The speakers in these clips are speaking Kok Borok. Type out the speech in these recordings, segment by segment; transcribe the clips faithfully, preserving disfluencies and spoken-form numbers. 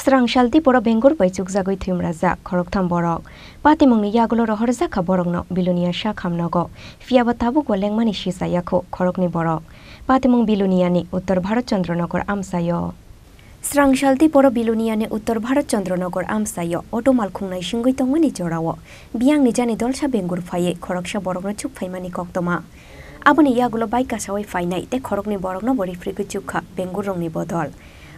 Srang sal tei poro bengur bai chukjagwi thwimrajak khoroktham borok. Patimungni yagulo rohorjak kha borokno Bilonia sak hamnogo. Phiyaba tabukbo lengmani sichaya kho khoroknwi borok. Patimung Biloniani Uttor Bharat Chandranogor amchaio. Srang sal tei poro Biloniani Uttor Bharat Chandranogor amchaio auto malkhung naisingwi tongmani jorao biyangni jani dolsa bengur phaiwi khoroksa borokno chukphaimani koktoma. Aboni yagulo bike kasawi phainai tei khoroknwi borokno bo rifrigwi chukha bengurrokni bodol.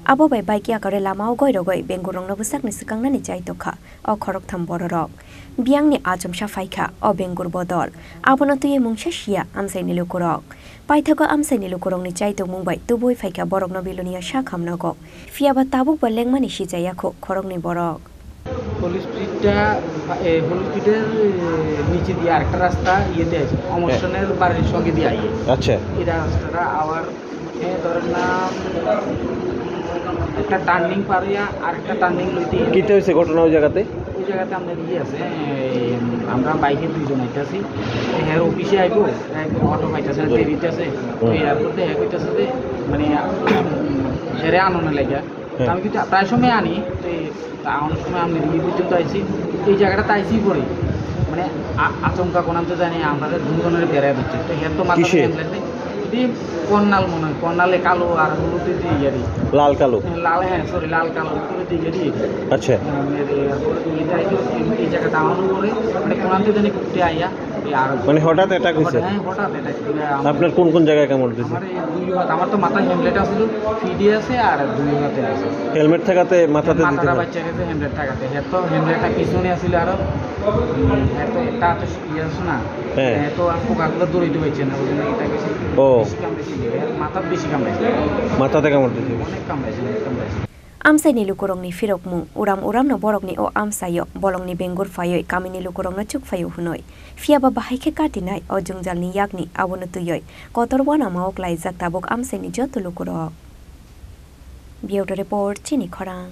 Abo bai bike yakarwi lamao goirogwi bengurrokno bwsakni swkangnani chai tokha o khoroktham bororok. Biyangni achomsa phaikha o bengur bodol. Abono twiwi mungsa siya amchaini lukurok. Paithago amchaini lukurokni chai tongmung bai tubui phaikha borokno Bilonia sak hamnogo. Phiyaba tabukbo lengmani sichaya kho khoroknwi borok. Holi স্ট্রিটটা, এ, হোলি স্ট্রিটের, এ, নিচে দিয়ে আরেকটা রাস্তা ইয়েতে আছে, অমর হ্যাঁ। সেনের বাড়ির সঙ্গে দিয়ে আইয়ে। আচ্ছা। এই রাস্তাটা আবার, এ, ধরেন না, একটা টার্নিং পার হইয়া আরেকটা টার্নিং লইতে কিতা হয়েছে ঘটনা ওই জায়গাতে? ওই জায়গাতে আমরা ইয়ে আছে, এ, আমরা বাইকে দুইজন আইতাছি, এ, হের অফিসে আইবো, এক অটো পাইতাছে না, জি। দেরিতে আছে, তো হুম। এয়ারপোর্টে হ্যাঁ কইতাছে যে, মানে, হেরে আনো না লেগে। হ্যাঁ। আমি কিন্তু প্রায় সময় আনি, তো এই, তা অনেক সময় আমি এই পর্যন্ত আইছি, এই জায়গাটাতে আইছি পরে, মানে, আ-, আচমকা কোন আনতে জানি আমরা দুজনের বেড়ায় দিচ্ছে। তো হের তো মাথা কিসে? হ্যান্ডেল নেই। যদি কর্নাল মনে হয়, কর্নালে কালো আর হলুদ দিয়ে ইয়ারি। লাল কালো? হ্যাঁ, লাল, হ্যাঁ, সরি, লাল কালো, ভিতরে দিয়ে ইয়ারি। আচ্ছা। মানে, এর পরে তো এটা আইছে, এই, এই জায়গাটা আমার উপরে, মানে, কোন আনতে জানি ঘুরতে আইয়া, এই আর মানে, হঠাৎ অ্যাটাক হয়েছে? হঠাৎ, হ্যাঁ, হঠাৎ অ্যাটাক। আপনার কোন কোন জায়গায় কামড় দিয়েছে? আমার এই দুই হাত, আমার তো মাথায় হেলমেট আছিল, ফিডি আছে আর দুই হাতে আছে। হেলমেট থাকাতে মাথাতে দিতে মাথাটা হয়? বাচ্চা গেছে হেলমেট থাকাতে। এর তো হেলমেটটা পিছনে আছিল আরো, উম, এর তো একটা হাতে ইয়ে আছে না? হ্যাঁ। এ, তো আর পোকাগুলো দৌড়াইতে পারছে না, ওই জন্য এটা বেশি, ও। বেশি কামড়েছিল। এর মাথার বেশি কামড়েছে। মাথাতে কামড় দিয়েছে? অনেক কামড়েছে, অনেক কামড়েছে। Amchaini lukurokni phirokmung, uram uramno borokni o amchaio bolongni bengur phaiwi kamini lukurokno chukphaio hwnwi. Phiyaba bahai khe katinai o jwngjalni yakni abono twiwi kotor uanamao klaijak tabuk amchaini joto lukurok. Bureau Report, Chini Khorang.